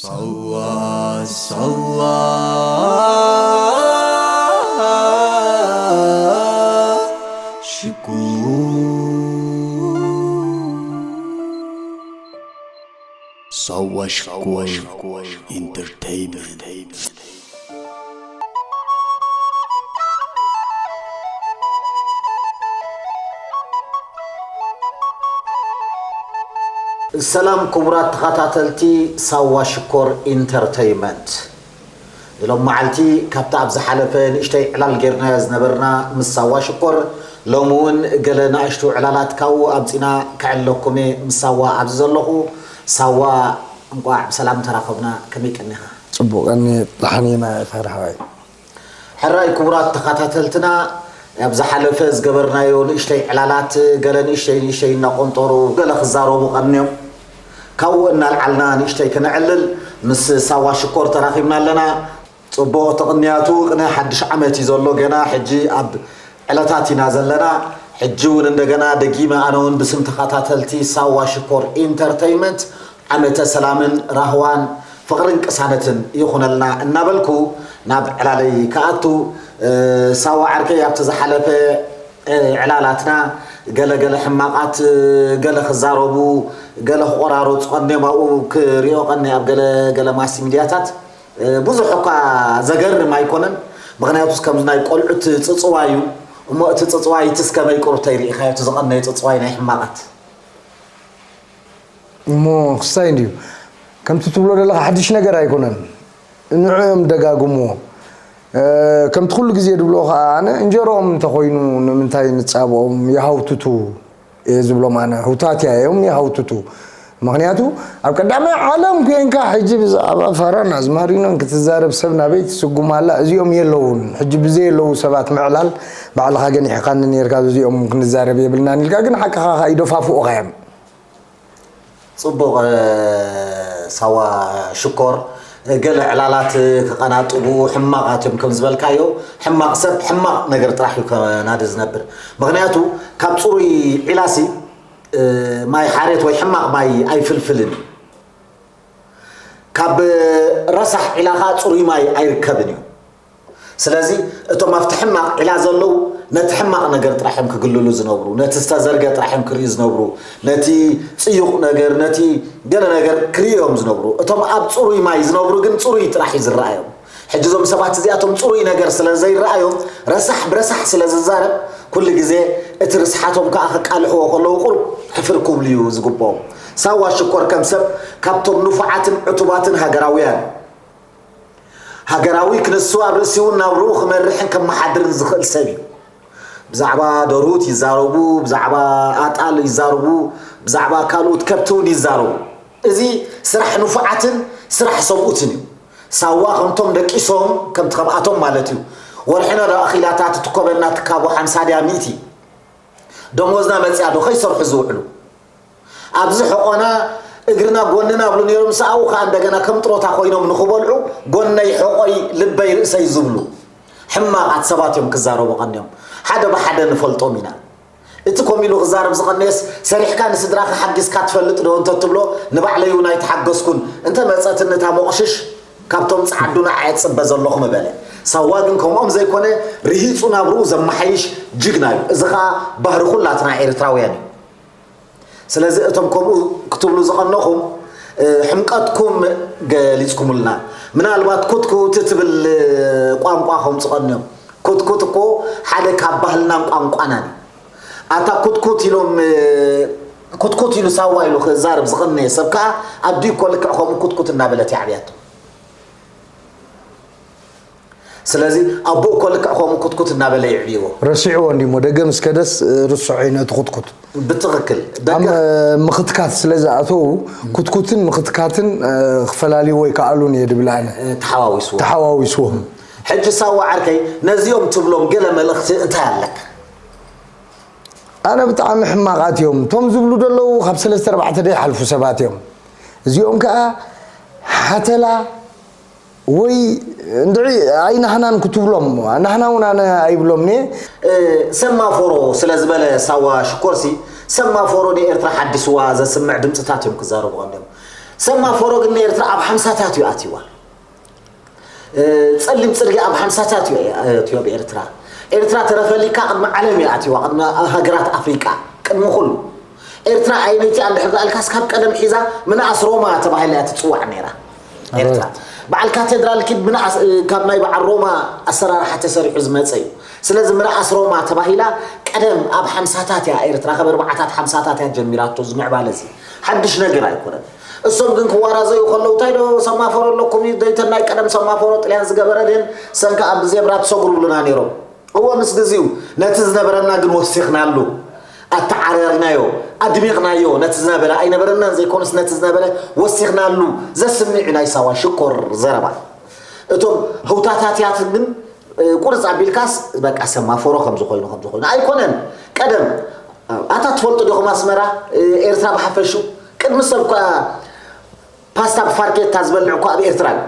ሳዋ ሳዋ ሽኮር ሳዋ ሽኮር ኢንተርተይመንት። ሰላም ክቡራት ተኸታተልቲ ሳዋ ሽኮር ኢንተርተይመንት፣ ንሎም መዓልቲ ካብቲ ኣብ ዝሓለፈ ንእሽተይ ዕላል ጌርናዮ ዝነበርና ምስ ሳዋ ሽኮር፣ ሎሚ እውን ገለ ንኣሽቱ ዕላላት ካብኡ ኣብጺና ከዕልለኩም እየ። ምስ ሳዋ ኣብዚ ዘለኹ። ሳዋ፣ እንቋዕ ብሰላም ተራኸብና። ከመይ ቀኒኻ? ጽቡቕ ቀኒ፣ ደሓን እየ ናይታ ሓወይ። ሕራይ ክቡራት ተኸታተልትና፣ ኣብ ዝሓለፈ ዝገበርናዮ ንእሽተይ ዕላላት፣ ገለ ንእሽተይ ንእሽተይ እናቆንጠሩ ገለ ክዛረቡ ቀንዮም። ካብኡ እናልዓልና ንእሽተይ ክነዕልል ምስ ሳዋ ሽኮር ተራኺብና ኣለና። ጽቡቕ ተቕንያቱ፣ ቅነ ሓድሽ ዓመት እዩ ዘሎ፣ ገና ሕጂ ኣብ ዕለታት ኢና ዘለና። ሕጂ እውን እንደገና ደጊመ ኣነ እውን ብስም ተኸታተልቲ ሳዋ ሽኮር ኢንተርተይመንት ዓመተ ሰላምን ራህዋን ፍቕርን ቅሳነትን ይኹነልና እናበልኩ ናብ ዕላለይ ክኣቱ፣ እ፣ ሳዋ ዓርከይ ኣብቲ ዝሓለፈ፣ እ፣ ዕላላትና ገለ ገለ ሕማቓት፣ እ፣ ገለ ክዛረቡ፣ ገለ ክቆራረጹ ቀንዮም ኣብኡ ክሪኦ ቀኒ ኣብ ገለ ገለ ማስ ሚድያታት፣ እ፣ ብዙሕ እኳ ዘገርም ኣይኮነን። ምኽንያቱስ ከምዚ ናይ ቆልዑት ጽጽዋይ እዩ። እሞ እቲ ጽጽዋይ እቲ እስከ መይ ቁሩብተይ ርኢኻዮ፣ እቲ ዝቐነየ ጽጽዋይ ናይ ሕማቓት? እሞ ክስታይ እንድዩ። ከምቲ ትብሎ ዘለኻ ሓድሽ ነገር ኣይኮነን። ንዕኦም ደጋግምዎ። እ፣ ከምቲ ኩሉ ግዜ ድብሎ ኸኣ ኣነ እንጀሮኦም እንተኾይኑ ንምንታይ ንጻብኦም ይሃውትቱ እየ ዝብሎም ኣነ። ህውታትያ እዮም ይሃውትቱ። ምኽንያቱ ኣብ ቀዳማይ ዓለም ኮይንካ ሕጂ ብዛዕባ ፋራን ኣዝማሪኖን ክትዛረብ ሰብ ናበይ ትስጉም ኣላ? እዚኦም የለውን። ሕጂ ብዘየለዉ ሰባት ምዕላል ባዕልኻ ገኒሕካኒ ነይርካ፣ እዚኦም ክንዛረብ የብልናን ኢልካ፣ ግን ሓቅኻ ኸኣ ይደፋፍኡኻ እዮም። ጽቡቕ፣ እ፣ ሳዋ ሽኮር፣ እ፣ ገለ ዕላላት ክቐናጥቡ ሕማቓት እዮም። ከም ዝበልካዮ፣ ሕማቕ ሰብ ሕማቕ ነገር ጥራሕ እዩ ከናዲ ዝነብር። ምኽንያቱ፣ ካብ ጽሩይ ዒላሲ፣ እ፣ ማይ ሓሬት ወይ ሕማቕ ማይ ኣይፍልፍልን እዩ። ካብ ረሳሕ ዒላ ኸኣ ጽሩይ ማይ ኣይርከብን እዩ። ስለዚ እቶም ኣብቲ ሕማቕ ዒላ ዘለዉ ነቲ ሕማቕ ነገር ጥራሕ እዮም ክግልሉ ዝነብሩ፣ ነቲ ዝተዘርገ ጥራሕ እዮም ክርእዩ ዝነብሩ፣ ነቲ ጽዩቕ ነገር፣ ነቲ ገለ ነገር ክርእዩ እዮም ዝነብሩ። እቶም ኣብ ጽሩይ ማይ ዝነብሩ ግን ጽሩይ ጥራሕ እዩ ዝረኣዮም። ሕጂ እዞም ሰባት እዚኣቶም ጽሩይ ነገር ስለ ዘይረኣዮም፣ ረሳሕ ብረሳሕ ስለ ዝዛረብ፣ ኩሉ ግዜ እቲ ርስሓቶም ከኣ ከቃልሕዎ ከለዉ ቁሩብ ሕፍር ክብሉ እዩ ዝግብኦም። ሳዋ ሽኮር ከም ሰብ ካብቶም ንፉዓትን ዕቱባትን ሃገራውያን፣ ሃገራዊ ክንሱ ኣብ ርእሲኡ ናብርኡ ክመርሕን ከመሓድርን ዝኽእል ሰብ እዩ። ብዛዕባ ደርሁት ይዛረቡ፣ ብዛዕባ ኣጣል ይዛረቡ፣ ብዛዕባ ካልኦት ከብቲ እውን ይዛረቡ። እዚ ስራሕ ንፉዓትን ስራሕ ሰብኡትን እዩ። ሳዋ ከምቶም ደቂሶም፣ ከምቲ ከምኣቶም ማለት እዩ። ወርሕና ዶ ኣኺላታ ትትኮበና ትካቦ ሓምሳ ድያ ሚእቲ? ደሞዝና መጽያ ዶ ከይሰርሑ ዝውዕሉ? ኣብዚ ሕቖና እግርና ጎንና ብሉ ነይሮም፣ ሰኣው ከኣ እንደገና ከም ጥሮታ ኮይኖም ንኽበልዑ ጎነይ፣ ሕቖይ፣ ልበይ፣ ርእሰይ ዝብሉ ሕማቓት ሰባት እዮም ክዛረቡ ቀንዮም። ሓደ ብሓደ ንፈልጦም ኢና። እቲ ከምኡ ኢሉ ክዛረብ ዝቐነየስ፣ ሰሪሕካ ንስድራኻ ሓጊዝካ ትፈልጥ ዶ እንተትብሎ፣ ንባዕለይ እውን ኣይተሓገዝኩን፣ እንተ መጸትኒ እታ ሞቕሽሽ ካብቶም ጸዓዱ ንዓየ እጽበ ዘለኹ ምበለ። ሳዋ ግን ከምኦም ዘይኮነ፣ ርሂጹ ናብርኡ ዘመሓይሽ ጅግና እዩ። እዚ ኸኣ ባህሪ ኩላትና ኤርትራውያን እዩ። ስለዚ እቶም ከምኡ ክትብሉ ዝቐነኹም፣ እ፣ ሕምቀትኩም ገሊጽኩምልና። ምናልባት ኩትኩት ትብል ቋንቋ ከምጽ ቀንዮም። ኩትኩት እኮ ሓደ ካብ ባህልናን ቋንቋናን እዩ። ኣታ ኩትኩት ኢሎም፣ እ፣ ኩትኩት ኢሉ ሳዋ ኢሉ ክዛረብ ዝቐነየ ሰብ ከኣ ኣዲኡ እኮ ልክዕ ከምኡ ኩትኩት እናበለት ይዓብያቶ። ስለዚ ኣቦኡ እኮ ልክዕ ከምኡ ኩትኩት እናበለ የዕብይዎ። ረሲዕዎ እንዲሞ፣ ደገ ምስ ከደስ፣ እ፣ ርስዖ እዩ ነቲ ኩትኩት። ብትኽክል። ደገ ኣም-፣ እ፣ ምኽትካት ስለ ዝኣተዉ፣ ኩትኩትን ምኽትካትን፣ እ፣ ክፈላልይዎ ኣይከኣሉን እየ ድብል ኣነ። እ፣ ተሓዋዊስዎ። ተሓዋዊስዎም። ሕጂ ሳዋ ዓርከይ፣ ነዚኦም ትብሎም ገለ መልእኽቲ እንታይ ኣለካ? ኣነ ብጣዕሚ ሕማቓት እዮም። እቶም ዝብሉ ዘለዉ ካብ ሰለስተ ኣርባዕተ ዘይሓልፉ ሰባት እዮም። እዚኦም ከኣ ሓተላ ወይ እንድዒ ኣይናህናን ክትብሎም፣ ናህና እውን ኣነ ኣይብሎምን እየ። እ፣ ሰማፎሮ ስለ ዝበለ ሳዋ ሽኮርሲ፣ ሰማፎሮ ንኤርትራ ሓዲስዋ ዘስምዕ ድምጽታት እዮም ክዛረቡ ቀንዮም። ሰማፎሮ ግን ንኤርትራ ኣብ ሓምሳታት እዩ ኣትይዋ። እ፣ ጸሊም ጽርግያ ኣብ ሓምሳታት እዩ ኣትዮ ብኤርትራ። ኤርትራ ተረፈሊካ ቅድሚ ዓለም እያ ኣትይዋ፣ ቅድሚ ሃገራት ኣፍሪቃ፣ ቅድሚ ኩሉ። ኤርትራ ኣይነይቲኣ እንድሕር ደኣልካስ ካብ ቀደም ሒዛ ምንኣስ ሮማ ተባሂላ እያ ትጽዋዕ ነይራ። ኤርትራ በዓል ካቴድራል ኪድ ምንኣስ፣ እ፣ ካብ ናይ በዓል ሮማ ኣሰራርሓ ተሰሪሑ ዝመጸ እዩ። ስለዚ ምንኣስ ሮማ ተባሂላ ቀደም ኣብ ሓምሳታት እያ ኤርትራ፣ ካብ ኣርባዓታት ሓምሳታት እያ ጀሚራቶ እዚ ምዕባለ እዚ። ሓድሽ ነገር ኣይኮነን። እሶም ግን ክዋራዘዩ ከለዉ እንታይ ዶ ሰማፈሮ ኣለኩም እዩ፣ ደይተን ናይ ቀደም ሰማፈሮ ጥልያን ዝገበረ ድን ሰንካ ኣብ ዜብራ ትሰጉሩሉና ነይሮም። እዎ ምስ ግዜኡ ነቲ ዝነበረና ግን ወሲኽናሉ፣ ኣተዓራርናዮ፣ ኣድሚቕናዮ። ነቲ ዝነበረ ኣይነበረናን ዘይኮነስ ነቲ ዝነበረ ወሲኽናሉ ዘስምዕ እዩ ናይ ሳዋ ሽኮር ዘረባ። እቶም ህውታታትያት ግን እ፣ ቁርጽ ኣቢልካስ በቃ ሰማፎሮ ከም ዝኾይኑ ከም ዝኾይኑ ኣይኮነን። ቀደም ኣታ ትፈልጡ ዲኹም ኣስመራ፣ እ፣ ኤርትራ ብሓፈሹ ቅድሚ ሰብ እኳ ፓስታ ብፋርኬታ ዝበልዕ እኳ ኣብ ኤርትራ እዩ።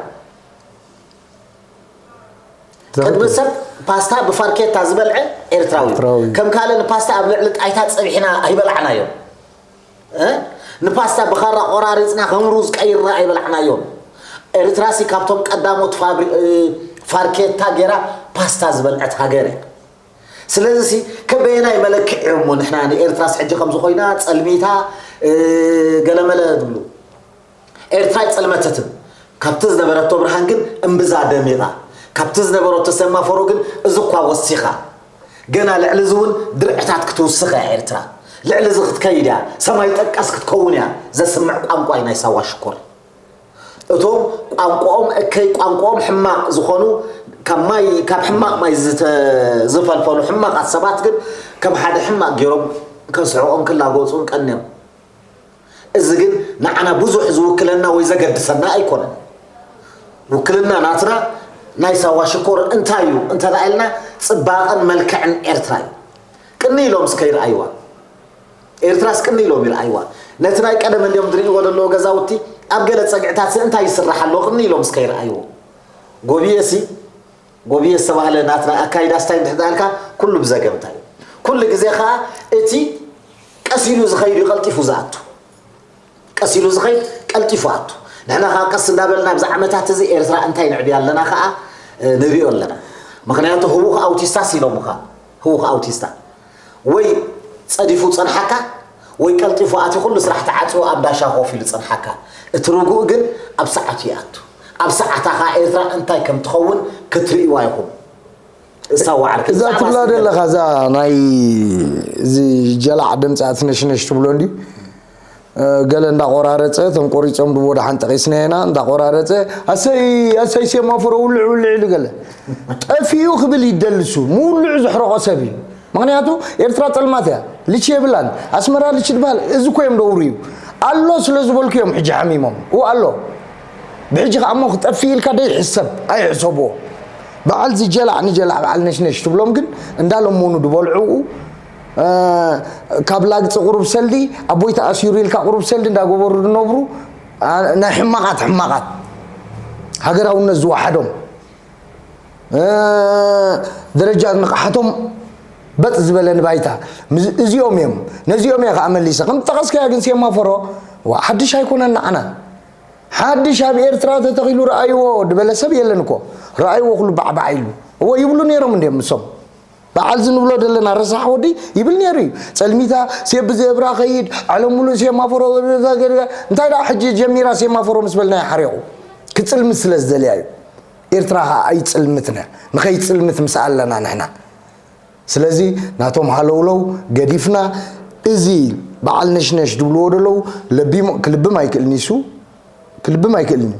ቅድሚ ሰብ ፓስታ ብፋርኬታ ዝበልዐ ኤርትራዊ እዩ። ኤርትራዊ። ከም ካልእ ንፓስታ ኣብ ልዕሊ ጣይታ ጸቢሕና ኣይበላዕናዮን። እ? ንፓስታ ብኻራ ቆራሪጽና ከም ሩዝ ቀይርና ኣይበላዕናዮን። ኤርትራሲ ካብቶም ቀዳሞት ፋብሪ-፣ እ፣ ፋርኬታ ጌራ ፓስታ ዝበልዐት ሃገር እያ። ስለዚሲ ከበየናይ መለክዕ እሞ ንሕና ንኤርትራስ ሕጂ ከም ዝኾይና ጸልሚታ፣ እ፣ ገለመለ ትብሉ? ኤርትራ ኣይጸልመተትን። ካብቲ ዝነበረቶ ብርሃን ግን እምብዛ ደሚቓ። ካብቲ ዝነበረቶ ሰማፈሮ ግን እዚ እኳ ወሲኻ። ገና ልዕሊ እዚ እውን ድርዕታት ክትውስኽ እያ ኤርትራ። ልዕሊ እዚ ክትከይድ እያ። ሰማይ ጠቀስ ክትከውን እያ። ዘስምዕ ቋንቋ እዩ ናይ ሳዋ ሽኮር። እቶም ቋንቋኦም እከይ ቋንቋኦም ሕማቕ ዝኾኑ ካብ ማይ፣ ካብ ሕማቕ ማይ ዝተ-፣ ዝፈልፈሉ ሕማቓት ሰባት ግን ከም ሓደ ሕማቕ ገይሮም ከስሕቖም ክላገጹን ቀንዮም። እዚ ግን ንዓና ብዙሕ ዝውክለና ወይ ዘገድሰና ኣይኮነን። ውክልና ናትና ናይ ሳዋ ሽኮር እንታይ እዩ እንተ ደኣ ኢልና ጽባቐን መልክዕን ኤርትራ እዩ። ቅኒ ኢሎም እስከ ይርኣይዋ። ኤርትራስ ቅኒ ኢሎም ይርኣይዋ። ነቲ ናይ ቀደም እንዲዮም ዝርእይዎ ዘለዉ ገዛውቲ ኣብ ገለ ጸግዕታት እንታይ ይስራሕ ኣሎ ቅኒ ኢሎም እስከ ይርኣይዎ። ጎብየሲ ጎብየ ዝተባህለ ናትና ኣካይዳ ስታይ እንድሕር ደኣልካ ኩሉ ብዘገምታ እዩ። ኩሉ ግዜ ኸኣ እቲ ቀስ ኢሉ ዝኸይድ እዩ ቀልጢፉ ዝኣቱ። ቀስ ኢሉ ዝኸይድ ቀልጢፉ ኣቱ። ንሕና ኸኣ ቀስ እንዳበልና ኣብዚ ዓመታት እዚ ኤርትራ እንታይ ንዕብያ ኣለና ኸኣ፣ እ፣ ንሪኦ ኣለና። ምኽንያቱ ህዉኽ ኣውቲስታስ ኢሎምኻ። ህዉኽ ኣውቲስታ። ወይ ጸዲፉ ጸንሓካ፣ ወይ ቀልጢፉ ኣትዩ ኩሉ ስራሕ ተዓጽዩ ኣብ ዳሻ ኮፍ ኢሉ ጸንሓካ። እቲ ርጉእ ግን ኣብ ሰዓቱ ይኣቱ። ኣብ ሰዓታ ኸኣ ኤርትራ እንታይ ከም ትኸውን ክትርእይዋ ኢኹም። እዛ ዋዕርክ እዛ ብዛዕባ ትብላ ስደት ዘለኻ፣ እዛ ናይ እዚ ጀላዕ ድምፂ ኣትነሽነሽ ትብሎ እንድዩ። እ፣ ገለ እንዳቆራረፀ፣ እቶም ቆሪፆም ድቦ ደሓን ጠቒስና ኢና፣ እንዳቆራረፀ፣ ኣሰይ፣ ኣሰይ ሴማፎሮ ውልዕ ውልዕ ኢሉ ገለ። ጠፊኡ ክብል ይደልሱ፣ ምውልዑ ዘሕረቆ ሰብ እዩ። ምኽንያቱ ኤርትራ ጸልማት እያ። ልቺ የብላን። ኣስመራ ልቺ ትበሃል። እዚ እኮ እዮም ደውሩ እዩ። ኣሎ ስለ ዝበልኩ እዮም ሕጂ ሓሚሞም። ኡ ኣሎ። ብሕጂ ከኣ እሞ ክጠፍእ ኢልካ ደይሕሰብ፣ ኣይሕሰብዎ። በዓል ዝጀላዕ ንጀላዕ በዓል ነሽነሽ ትብሎም ግን እንዳለመኑ ዝበልዑ፣ እ፣ ካብ ላግጺ ቁሩብ ሰልዲ፣ ኣቦይ ተኣሲሩ ኢልካ ቁሩብ ሰልዲ እንዳገበሩ ዝነብሩ፣ ኣ፣ ናይ ሕማቓት ሕማቓት። ሃገራውነት ዝወሓዶም። እ፣ ደረጃ ንቕሓቶም በጥ ዝበለ ንባይታ። ምዝ-፣ እዚኦም እዮም። ነዚኦም እየ ከኣ መሊሰ። ከም ዝጠቐስካዮ ግን ሴማፎሮ፣ ዋ፣ ሓድሽ ኣይኮነን ንዓና። ሓድሽ ኣብ ኤርትራ ተተኺሉ ረኣይዎ ድበለ ሰብ የለን እኮ። ረኣይዎ ኩሉ ባዕባዕ ኢሉ። እዎ ይብሉ ነይሮም እንድዮም እሶም። በዓል እዚ ንብሎ ዘለና ረሳሕ ወዲ ይብል ነይሩ እዩ። ጸልሚታ ሴብ ብዘብራ ኸይድ፣ ዓለም ሙሉእ ሴማፎሮ፣ እንታይ ደኣ ሕጂ ጀሚራ ሴማፎሮ ምስ በልናዮ ሓሪቑ። ክጽልምት ስለ ዝደልያ እዩ። ኤርትራ ኸኣ ኣይጽልምትን እያ። ንኸይጽልምት ምስ ኣለና ንሕና። ስለዚ ናቶም ሃለውለው ገዲፍና፣ እዚ በዓል ነሽነሽ ዝብልዎ ዘለዉ ለቢሞ-፣ ክልብም ኣይክእልን እዩ እሱ። ክልብም ኣይክእልን እዩ።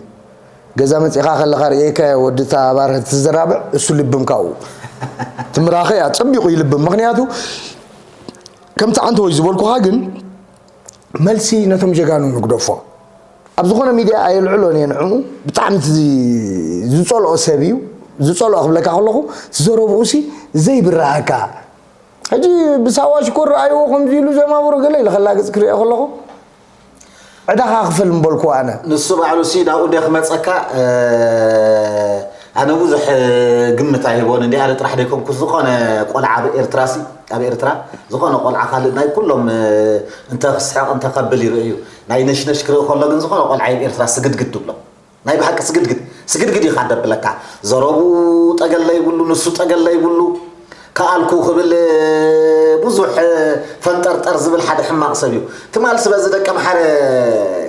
ገዛ መጺኻ ከለኻ ርእየካ ወዲ እታ ባርህ ትዘራብዕ፣ እሱ ልብም ካብኡ። ትምራኸ እያ፣ ጸቢቑ ይልብም። ምኽንያቱ ከምቲ ዓንተወይ ዝበልኩኻ ግን መልሲ ነቶም ጀጋኑ ንግደፎ። ኣብ ዝኾነ ሚድያ ኣየልዕሎን እየ ንዕኡ። ብጣዕሚ እቲ ዝጸልኦ ሰብ እዩ። ዝጸልኦ ክብለካ ከለኹ፣ እቲ ዘረብኡሲ ዘይብርሃካ። ሕጂ ብሳዋ ሽኮር ረኣይዎ ከምዚ ኢሉ ዘማውሮ ገለ ኢለ ከላግጽ ክርእዮ ከለኹ፣ ዕዳኻ ክፈል ምበልኩ ኣነ። ንሱ ባዕሉ ሲ ናብኡ እንደ ክመፀካ፣ ኣነ ብዙሕ ግምት ኣይህቦን እንዲ ኣነ ጥራሕ ደይኮንኩ፣ ዝኾነ ቆልዓ ኣብ ኤርትራ ሲ ኣብ ኤርትራ ዝኾነ ቆልዓ ካልእ ናይ ኩሎም እንተ ክስሕቕ እንተ ከብል ይርእዩ። ናይ ነሽነሽ ክርኢ ከሎ ግን ዝኾነ ቆልዓ ኣብ ኤርትራ ስግድግድ ትብሎ። ናይ ብሓቂ ስግድግድ ስግድግድ ኢኻ ደብለካ። ዘረቡ ጠገለ ይብሉ፣ ንሱ ጠገለ ይብሉ። ከኣልኩ ክብል ብዙሕ ፈንጠርጠር ዝብል ሓደ ሕማቕ ሰብ እዩ። ትማልስ በዚ ደቀ ምሓረ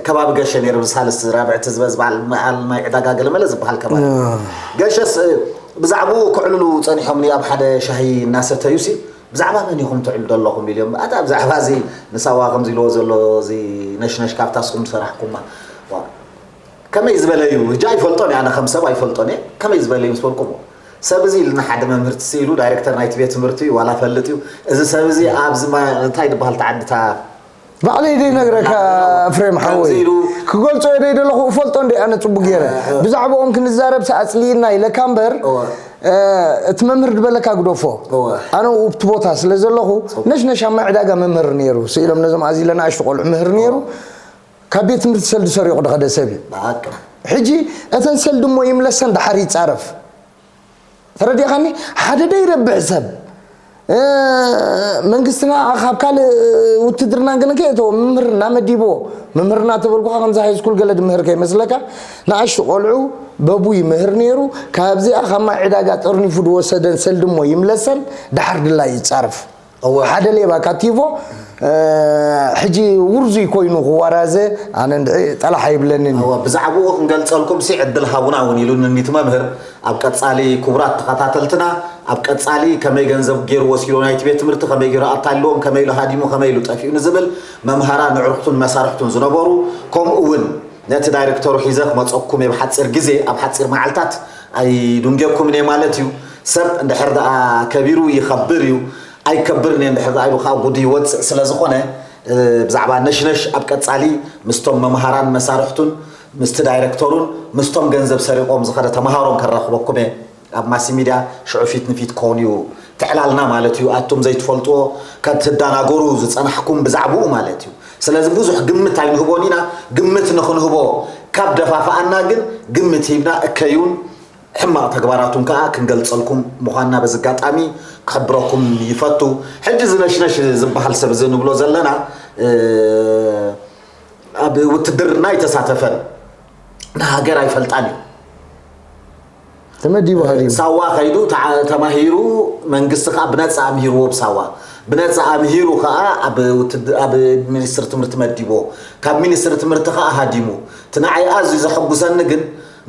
ከባቢ ገሸ ነይሩ፣ ብሳልስቲ ራብዕቲ ዝበዝባል መዓል ናይ ዕዳጋ ገለመለ ዝበሃል ከባቢ። ገሸስ ብዛዕባኡ ክዕልሉ ጸኒሖም ኣብ ሓደ ሻሂ እናሰተዩ ሲ ብዛዕባ መን ኢኹም ትዕሉ ዘለኹም ኢልዮም። ኣታ ብዛዕባ እዚ ንሳዋ ከምዚ ኢልዎ ዘሎ እዚ ነሽነሽ ካብታ ስኹም ዝሰራሕኩማ። ከመይ ዝበለ እዩ? ሕጂ ኣይፈልጦን እየ፣ ኣነ ከም ሰብ ኣይፈልጦን እየ። ከመይ ዝበለ እዩ ምስ በልኩሞ፣ ሰብ እዚ ኢልና ሓደ መምህር ትስኢሉ ዳይሬክተር ናይቲ ቤት ትምህርቲ እዩ፣ ዋላ ፈልጥ እዩ። እዚ ሰብ እዚ ኣብዚ ማ-፣ እንታይ ዝበሃል ተዓድታ ባዕለይ ደይ ነግረካ እፍሬም ሓወይ። ከምዚ ኢሉ ክገልጾ እየ ደይ ደለኹ፣ እፈልጦ እንደ ኣነ ጽቡቅ ገይረ። ብዛዕባኦም ክንዛረብ ኣጽልይና ኢለካ እምበር፣ እወ። እቲ መምህር ዝበለካ ግደፎ። እወ። ኣነ ኣብቲ ቦታ ስለ ዘለኹ፣ ነሽነሽ ኣብ ማይ ዕዳጋ መምህር ነይሩ። ስኢሎም ነዞም ኣዚለ ንኣሽቱ ቆልዑ ምህር ነይሩ። ካብ ቤት ትምህርቲ ሰልዲ ሰሪቑ ዝኸደ ሰብ እዩ። ብሓቂ። ሕጂ እተን ሰልዲ እሞ ይምለሰን ደሓር ይጻረፍ። ተረዲእኻኒ? ሓደ ደይረብሕ ሰብ፣ እ፣ መንግስትና ካብ ካልእ ውትድርና ግን ከየእተዎ፣ መምህርና መዲብዎ። መምህርና ተበልኩኻ ከምዚ ሃይ ስኩል ገለ ድምህር ከይመስለካ፣ ንኣሽቱ ቆልዑ በቡ ይምህር ነይሩ። ካብዚኣ ካብ ማይ ዕዳጋ ጠርኒፉ ዝወሰደን ሰልዲ እሞ ይምለሰን ደሓር ድላ ይጻረፍ። እወ። ሓደ ሌባ ካቲቮ፣ እ፣ ሕጂ ውርዙይ ኮይኑ ክዋራዘ ኣነ እንድዒ ጠላሕ ኣይብለንን እዩ። እወ፣ ብዛዕባኡ ክንገልጸልኩም ሲ ዕድል ሃቡና እውን ኢሉኒ እቲ መምህር። ኣብ ቀጻሊ ክቡራት ተኸታተልትና፣ ኣብ ቀጻሊ ከመይ ገንዘብ ገይሩ ወሲዱ ናይቲ ቤት ትምህርቲ፣ ከመይ ገይሩ ኣታሊልዎም፣ ከመይ ኢሉ ሃዲሙ፣ ከመይ ኢሉ ጠፊኡ ንዝብል መምሃራን ኣዕሩኽቱን መሳርሕቱን ዝነበሩ፣ ከምኡ እውን ነቲ ዳይሬክተሩ ሒዘ ክመጸኩም እየ ብሓጺር ግዜ፣ ኣብ ሓጺር መዓልታት ኣይዱንጌኩምን እየ ማለት እዩ። ሰብ እንድሕር ደኣ ከቢሩ ይኸብር እዩ። ኣይከብርን እየ እንድሕር ደኣ ኢሉ ከዓ ጉዱ ይወፅእ ስለ ዝኾነ፣ እ፣ ብዛዕባ ነሽነሽ ኣብ ቀፃሊ ምስቶም መምሃራን መሳርሕቱን ምስቲ ዳይሬክተሩን ምስቶም ገንዘብ ሰሪቖም ዝኸደ ተምሃሮን ከራኽበኩም እየ። ኣብ ማስ ሚድያ ሽዑ ፊት ንፊት ክኸውን እዩ ትዕላልና ማለት እዩ። ኣቱም ዘይትፈልጥዎ ከትደናገሩ ዝፀናሕኩም ብዛዕባኡ ማለት እዩ። ስለዚ ብዙሕ ግምት ኣይንህቦን ኢና። ግምት ንኽንህቦ ካብ ደፋፍኣና ግን ግምት ሂብና እከዩን ሕማቕ ተግባራቱን ከኣ ክንገልጸልኩም ምዃንና በዚ ኣጋጣሚ ክሕብረኩም ይፈቱ። ሕጂ እዚ ነሽነሽ ዝበሃል ሰብ እዚ ንብሎ ዘለና፣ እ፣ ኣብ ውትድርና ኣይተሳተፈን፣ ንሃገር ኣይፈልጣን እዩ። ተመዲቡ ሃዲሙ። ሳዋ ከይዱ ተዓ-፣ ተማሂሩ፣ መንግስቲ ከኣ ብነጻ ኣምሂርዎ ብሳዋ። ብነጻ ኣምሂሩ ከኣ ኣብ ውትድ-፣ ኣብ ሚኒስትሪ ትምህርቲ መዲብዎ። ካብ ሚኒስትሪ ትምህርቲ ከኣ ሃዲሙ። እቲ ንዓይ ኣዝዩ ዘሐጉሰኒ ግን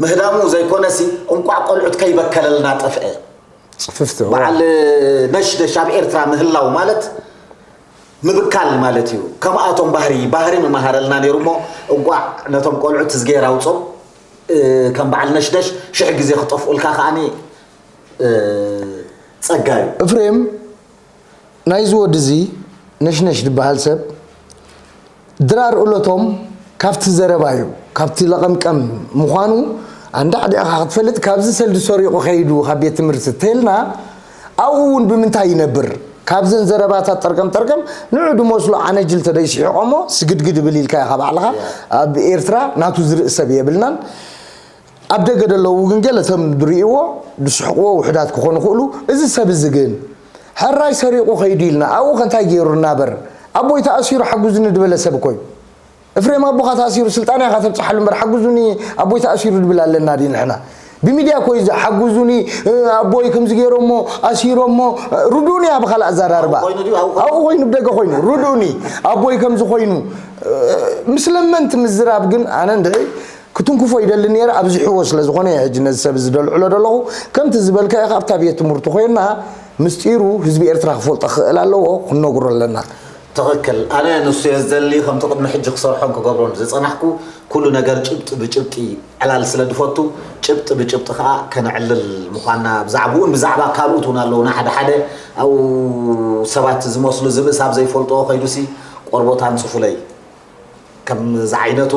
ምህዳሙ ዘይኮነሲ፣ እንቋዕ ቆልዑት ከይበከለልና ጠፍአ። ጽፍፍቲ፣ እወ። በዓል ነሽነሽ ኣብ ኤርትራ ምህላው ማለት ምብካል ማለት እዩ። ከምኣቶም ባህሪ፣ ባህሪ ምመሃረልና ነይሩ እሞ፣ እንቋዕ ነቶም ቆልዑት እዝግሄር ኣውጾም፣ እ፣ ከም በዓል ነሽነሽ ሽሕ ግዜ ክጠፍኡልካ ከኣኒ፣ እ፣ ጸጋ እዩ። እፍሬም፣ ናይዚ ወዲ እዚ ነሽነሽ ዝበሃል ሰብ ድራር እለቶም ካብቲ ዘረባ እዩ፣ ካብቲ ለቐምቀም ምዃኑ ኣንዳዕዲዕኻ ክትፈልጥ፣ ካብዚ ሰልዲ ሰሪቑ ከይዱ ካብ ቤት ትምህርቲ ተልና፣ ኣብኡ እውን ብምንታይ ይነብር? ካብዘን ዘረባታት ጠርቀም ጠርቀም ንዑ ድመስሎ ዓነጅል ተደይ ስሒቖሞ ስግድግድ ብል ኢልካ ኢኻ ባዕልኻ። ኣብ ኤርትራ ናቱ ዝርኢ ሰብ የብልናን። ኣብ ደገ ደለዉ ግን ገለ ተም ድርእይዎ ድስሕቕዎ ውሑዳት ክኾኑ ይኽእሉ። እዚ ሰብ እዚ ግን ሕራይ ሰሪቑ ከይዱ ኢልና ኣብኡ ከ እንታይ ገይሩ እናበር? ኣቦይ ተኣሲሩ ሓጉዝኒ ድበለ ሰብ እኮ እዩ። እፍሬም ኣቦኻ ተኣሲሩ ስልጣን ኢኻ ተብጽሓሉ እምበር ሓጉዙኒ ኣቦይ ተኣሲሩ ድብል ኣለና ድዩ ንሕና? ብሚድያ እኮ እዩ እዚ ሓጉዙኒ፣ እ፣ ኣቦይ ከምዚ ገይሮሞ ኣሲሮሞ፣ እ፣ ርዱእኒ ኣብ ካልእ ኣዘራርባ። ኣብኡ ኮይኑ ድዩ? ኣብኡ ኮይኑ? ኣብኡ ኮይኑ ብደገ ኮይኑ ርዱእኒ ኣቦይ ከምዚ ኮይኑ፣ እ፣ ምስ ለመንቲ ምዝራብ ግን ኣነ እንድዒ ክትንክፎ ይደሊ ነይረ፣ ኣብዚሕዎ ስለ ዝኾነ እየ ሕጂ ነዚ ሰብ እዚ ደልዕሎ ደለኹ። ከምቲ ዝበልካዮ ካብታ ቤት ትምህርቲ ኮይና ምስጢሩ ህዝቢ ኤርትራ ክፈልጦ ክኽእል ኣለዎ፣ ክንነግሮ ኣለና። ትኽክል። ኣነ ንሱ እየ ዝደሊ፣ ከምቲ ቅድሚ ሕጂ ክሰርሖን ክገብሮን ዝጸናሕኩ ኩሉ ነገር ጭብጢ ብጭብጢ ዕላል ስለ ዝፈቱ፣ ጭብጢ ብጭብጢ ከኣ ከነዕልል ምዃንና ብዛዕባኡን ብዛዕባ ካልኦት እውን ኣለዉና። ሓደ ሓደ ኣብኡ ሰባት ዝመስሉ ዝብእስ ኣብ ዘይፈልጥዎ ከይዱሲ ቆርቦት ኣንጽፉለይ። ከም ዝዓይነቱ፣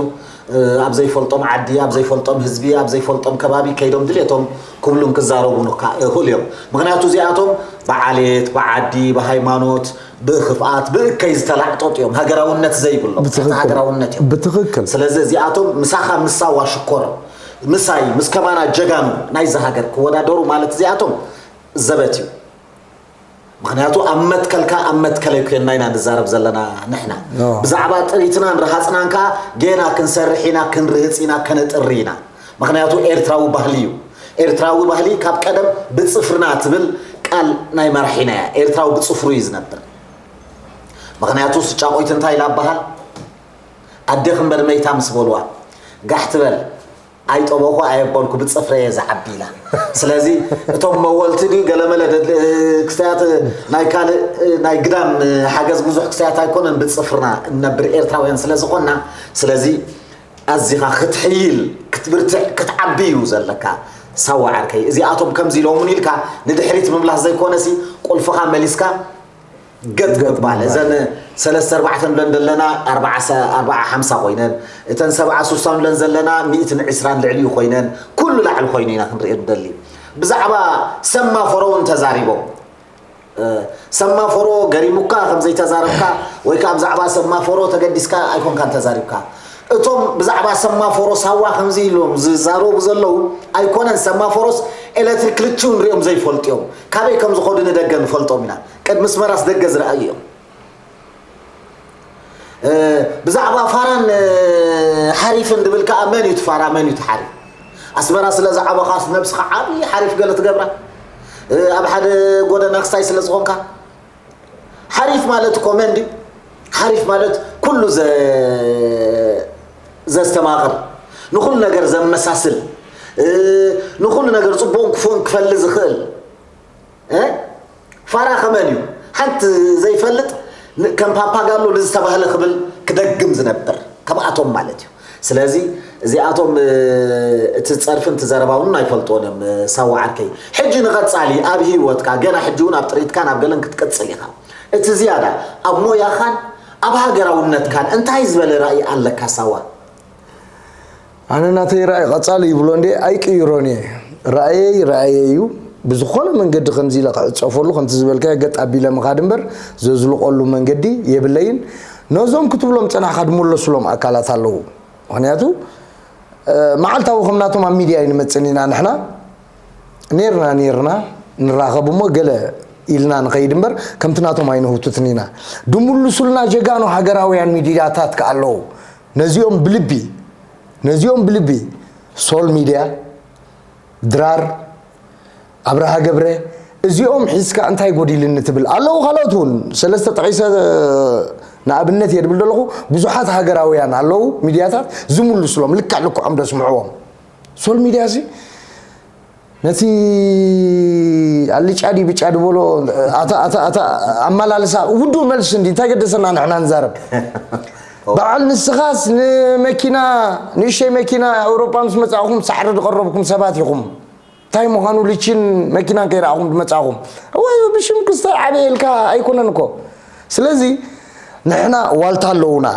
እ፣ ኣብ ዘይፈልጦም ዓዲ፣ ኣብ ዘይፈልጦም ህዝቢ፣ ኣብ ዘይፈልጦም ከባቢ ከይዶም ድሌቶም ክብሉን ክዛረቡን እኳ ይኽእሉ እዮም። ምኽንያቱ እዚኣቶም ብዓሌት፣ ብዓዲ፣ ብሃይማኖት፣ ብክፍኣት፣ ብእከይ ዝተላዕጠጡ እዮም። ሃገራውነት ዘይብሎም፣ ትሕቲ ብትኽክል። ሃገራውነት እዮም። ብትኽክል። ስለዚ እዚኣቶም ምሳኻ ምስ ሳዋ ሽኮር፣ ምሳይ፣ ምስ ከማና ጀጋኑ ናይዛ ሃገር ክወዳደሩ ማለት እዚኣቶም ዘበት እዩ። ምኽንያቱ ኣብ መትከልካ ኣብ መትከለይ ኮይንና ኢና ንዛረብ ዘለና ንሕና። ኦ። ብዛዕባ ጥሪትናን ረሃፅናን ከዓ ጌና ክንሰርሕ ኢና፣ ክንርህፅ ኢና፣ ከነጥሪ ኢና። ምኽንያቱ ኤርትራዊ ባህሊ እዩ። ኤርትራዊ ባህሊ ካብ ቀደም ብፅፍርና ትብል ቃል ናይ መራሒና እያ። ኤርትራዊ ብፅፍሩ እዩ ዝነብር። ምኽንያቱ ስጫቆይት እንታይ ኢላ ኣበሃል? ኣዴኽ እምበር መይታ ምስ በልዋ፣ ጋሕ ትበል፣ ኣይጠበኹ ኣየበልኩ ብፅፍረ እየ ዝዓቢ ኢላ። ስለዚ እቶም መወልቲ ድዩ ገለመለ ደድ-፣ ክስታያት ናይ ካልእ ናይ ግዳም ሓገዝ ብዙሕ ክስታያት ኣይኮነን፣ ብፅፍርና እነብር ኤርትራውያን ስለ ዝኾንና፣ ስለዚ ኣዚኻ ክትሕይል፣ ክትብርትዕ፣ ክትዓቢ እዩ ዘለካ። ሳዋ ዓርከይ፣ እዚኣቶም ከምዚ ኢሎምን ኢልካ ንድሕሪት ምምላስ ዘይኮነሲ፣ ቁልፍኻ መሊስካ ገጥ ገጥ ምባል። ምባል። እዘን ሰለስተ ኣርባዕተ ንብለን ዘለና ኣርባዓ ሰ-፣ ኣርባዓ ሓምሳ ኮይነን፣ እተን ሰብዓ ሱሳ ንብለን ዘለና ሚእትን ዕስራን ልዕሊኡ ኮይነን፣ ኩሉ ላዕሊ ኮይኑ ኢና ክንሪኦ ንደሊ። ብዛዕባ ሰማፈሮ እውን ተዛሪቦም። እ፣ ሰማፈሮ ገሪሙካ ከም ዘይተዛረብካ ወይ ከዓ ብዛዕባ ሰማፈሮ ተገዲስካ ኣይኮንካን ተዛሪብካ። እቶም ብዛዕባ ሰማፈሮ ሳዋ ከምዚ ኢሎም ዝዛረቡ ዘለዉ ኣይኮነን። ሰማፈሮስ ኤሌክትሪክ ክልቲኡ ንሪኦም ዘይፈልጡ እዮም። ካበይ ከም ዝኸዱ ንደገ ንፈልጦም ኢና። ቅድሚ ኣስመራስ ደገ ዝረኣዩ እዮም። እ፣ ብዛዕባ ፋራን፣ እ፣ ሓሪፍን ድብል ከኣ መን እዩ እቲ ፋራ፣ መን እዩ እቲ ሓሪፍ? ኣስመራ ስለ ዝዓበኻስ ነብስኻ ዓብዪ ሓሪፍ ገለ ትገብራ? እ፣ ኣብ ሓደ ጎደና ክስታይ ስለ ዝኾንካ? ሓሪፍ ማለት እኮ መን ድዩ? ሓሪፍ ማለት ኩሉ ዘ-፣ ዘስተማቕር፣ ንኹሉ ነገር ዘመሳስል፣ እ፣ ንኹሉ ነገር ጽቡቕን ክፉእን ክፈሊ ዝኽእል፣ እ? ፋራ ከመን እዩ? ሓንቲ ዘይፈልጥ ን-፣ ከም ፓፓጋሎ ንዝተባህለ ክብል ክደግም ዝነብር፣ ከምኣቶም ማለት እዩ። ስለዚ እዚኣቶም፣ እ፣ እቲ ጸርፍን እቲ ዘረባ እውን ኣይፈልጥዎን እዮም፣ እ፣ ሳዋ ዓርከይ። ሕጂ ንቐጻሊ ኣብ ህይወትካ፣ ገና ሕጂ እውን ኣብ ጥሪትካን ኣብ ገለን ክትቅጽል ኢኻ። እቲ ዝያዳ ኣብ ሞያኻን ኣብ ሃገራውነትካን እንታይ ዝበለ ራእይ ኣለካ ሳዋ? ኣነ ናተይ ራእይ ቀጻሊ ይብሎ እንዴ ኣይቅይሮን እየ። ራእየይ ራእየይ እዩ። ብዝኾነ መንገዲ ከምዚ ኢለ ክዕጸፈሉ፣ ከምቲ ዝበልካዮ ገጥ ኣቢለ ምኻድ እምበር ዘዝልቐሉ መንገዲ የብለይን። ነዞም ክትብሎም ጸናሕካ ድመለሱሎም ኣካላት ኣለዉ። ምኽንያቱ፣ እ፣ መዓልታዊ ከም ናቶም ኣብ ሚድያ ኣይንመጽእን ኢና ንሕና። ኔርና ኔርና ንራኸብ እሞ ገለ ኢልና ንኸይድ እምበር ከምቲ ናቶም ኣይንህውትትን ኢና። ድምልሱልና ጀጋኑ ሃገራውያን ሚድያታት ከኣ ኣለዉ። ነዚኦም ብልቢ፣ ነዚኦም ብልቢ፣ ሶል ሚድያ፣ ድራር፣ ኣብርሃ ገብረ፣ እዚኦም ሒዝካ እንታይ ጎዲልኒ ትብል? ኣለዉ ካልኦት እውን፣ ሰለስተ ጠቒሰ ንኣብነት እየ ድብል ዘለኹ። ብዙሓት ሃገራውያን ኣለዉ ሚድያታት ዝምልሱሎም፣ ልክዕ ልክዖም ደስምዕዎም። ሶል ሚድያ ሲ ነቲ ኣልጫ ድዩ ብጫ ድበሎ፣ ኣታ፣ ኣታ፣ ኣታ ኣመላልሳ ውዱእ መልሲ እንዲ እንታይ ገደሰና ንሕና ንዛረብ። በዓል ንስኻስ ንመኪና፣ ንእሽተይ መኪና ኣውሮጳ ምስ መጻእኹም ሳዕሪ ዝቐረብኩም ሰባት ኢኹም። እንታይ ምዃኑ ልቺን መኪናን ከይረኣኹም ዝመጻእኹም። እወ፣ ብሽም ክስታይ ዓበየ ኢልካ ኣይኮነን እኮ። ስለዚ ንሕና ዋልታ ኣለዉና።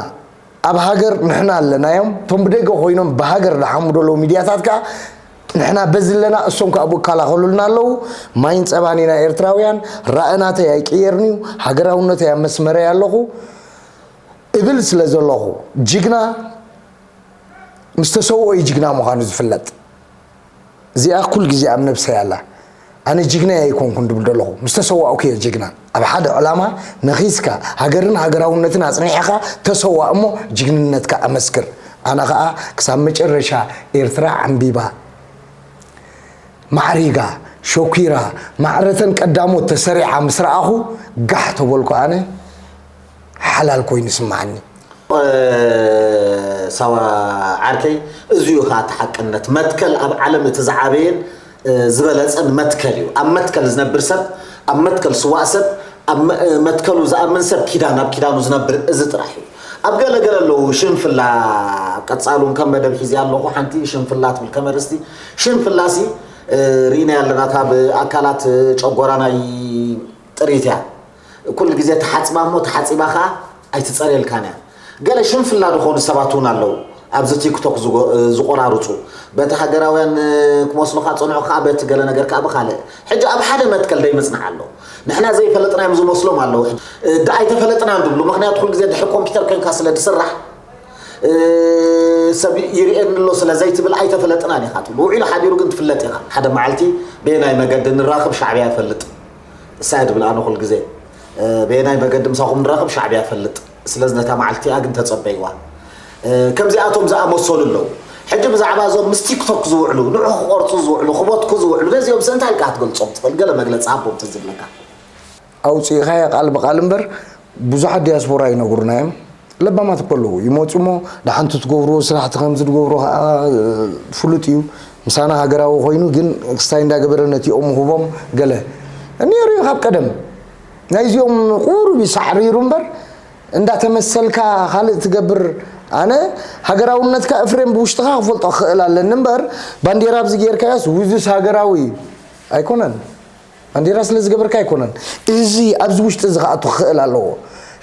ኣብ ሃገር ንሕና ኣለናዮም። እቶም ብደገ ኮይኖም ብሃገር ዝሓሙ ዘለዉ ሚድያታት ከኣ ንሕና በዚ ኣለና፣ እሶም ከኣ ብኡ ይከላኸሉልና ኣለዉ። ማይን ጸባን ኢና ኤርትራውያን። ራእይ ናተይ ኣይቅየርን እዩ። ሃገራውነተይ ኣብ መስመረይ ኣለኹ እብል ስለ ዘለኹ፣ ጅግና ምስ ተሰውኦ እዩ ጅግና ምዃኑ ዝፍለጥ። እዚኣ ኩል ግዜ ኣብ ነብሰይ ኣላ። ኣነ ጅግና ኣይኮንኩን ድብል ዘለኹ፣ ምስ ተሰዋእኩ እየ ጅግና። ኣብ ሓደ ዕላማ ነኺስካ፣ ሃገርን ሃገራውነትን ኣጽኒሕኻ ተሰዋእ እሞ ጅግንነትካ ኣመስክር። ኣነ ኸኣ ክሳብ መጨረሻ ኤርትራ ዓምቢባ፣ ማዕሪጋ፣ ሸኲራ፣ ማዕረተን ቀዳሞት ተሰሪዓ ምስ ረኣኹ፣ ጋሕ ተበልኩ ኣነ፣ ሓላል ኮይኑ ይስምዓኒ። እ፣ ሳዋ ዓርከይ፣ እዚ እዩ ኸዓ እቲ ሓቅነት። መትከል ኣብ ዓለም እቲ ዝዓበየን፣ እ፣ ዝበለጸን መትከል እዩ። ኣብ መትከል ዝነብር ሰብ፣ ኣብ መትከል ስዋእ ሰብ፣ ኣብ መ-፣ እ፣ መትከሉ ዝኣምን ሰብ ኪዳን፣ ኣብ ኪዳኑ ዝነብር እዚ ጥራሕ እዩ። ኣብ ገለ ገለ ኣለዉ ሽንፍላ፣ ኣብ ቀጻሉ እውን ከም መደብ ሒዘ ኣለኹ፣ ሓንቲ ሽንፍላ ትብል ከም ኣርእስቲ። ሽንፍላሲ፣ እ፣ ርኢናያ ኣለና፣ ካብ ኣካላት ጨጎራ ናይ ጥሪት እያ። ኩሉ ግዜ ተሓጽባ እሞ ተሓጺባ ኸኣ ኣይትጸርየልካን እያ። ገለ ሽንፍላ ዝኾኑ ሰባት እውን ኣለዉ። ኣብዚ ቲክቶክ ዝጎ- ዝቆራርፁ፣ በቲ ሃገራውያን ክመስሉካ ፀንዑ ከዓ በቲ ገለ ነገር ከዓ ብካልእ። ሕጂ ኣብ ሓደ መትከል ደይ ምፅናሕ ኣሎ። ንሕና ዘይፈለጥናዮም ዝመስሎም ኣለዉ። ዳ ኣይተፈለጥናን ዝብሉ፣ ምክንያቱ ኩሉ ግዜ ድሕሪ ኮምፒተር ኮይንካ ስለ ዝስራሕ፣ ሰብ ይርእየኒ ኣሎ ስለ ዘይትብል ኣይተፈለጥናን ኢኻ ትብሉ። ውዒሉ ሓዲሩ ግን ትፍለጥ ኢኻ። ሓደ መዓልቲ በየናይ መገዲ ንራኽብ ሻዕብያ ይፈልጥ። እሳይ ድብል ኣነ ኩሉ ግዜ በየናይ መገዲ ምሳኹም ንራኽብ ሻዕብያ ይፈልጥ። ስለዚ ነታ መዓልቲ እያ ግን ተጸበይዋ። ከምዚኣቶም ዝኣመሰሉ ኣለዉ። ሕጂ ብዛዕባ እዞም ምስ ቲክቶክ ዝውዕሉ፣ ንዑ ክቆርጹ ዝውዕሉ፣ ክቦትኩ ዝውዕሉ፣ ነዚኦም ስእንታ ኢልካ ክትገልጾም ትኽእል? ገለ መግለጺ ሃቦም ትዝብለካ። ኣውፂእኻያ ቃል ብቃል እምበር ብዙሓት ዲያስፖራ ይነግሩና እዮም። ለባማት እኮ ኣለዉ ይመፁ እሞ ደሓንቲ ትገብርዎ ስራሕቲ ከምዚ ትገብሮ ከዓ ፍሉጥ እዩ። ምሳና ሃገራዊ ኮይኑ ግን ክስታይ እንዳገበረ ነቲኦም ህቦም ገለ ነይሩ እዩ ካብ ቀደም ናይዚኦም ቁሩብ ይሳዕሪሩ እምበር እንዳተመሰልካ ካልእ ትገብር። ኣነ ሃገራውነትካ እፍሬም ብውሽጥኻ ክፈልጦ ክኽእል ኣለኒ እምበር ባንዴራ ኣብዚ ጌርካዮስ ውዝስ ሃገራዊ ኣይኮነን። ባንዴራ ስለ ዝገበርካ ኣይኮነን። እዚ ኣብዚ ውሽጢ እዚ ክኣቱ ክኽእል ኣለዎ።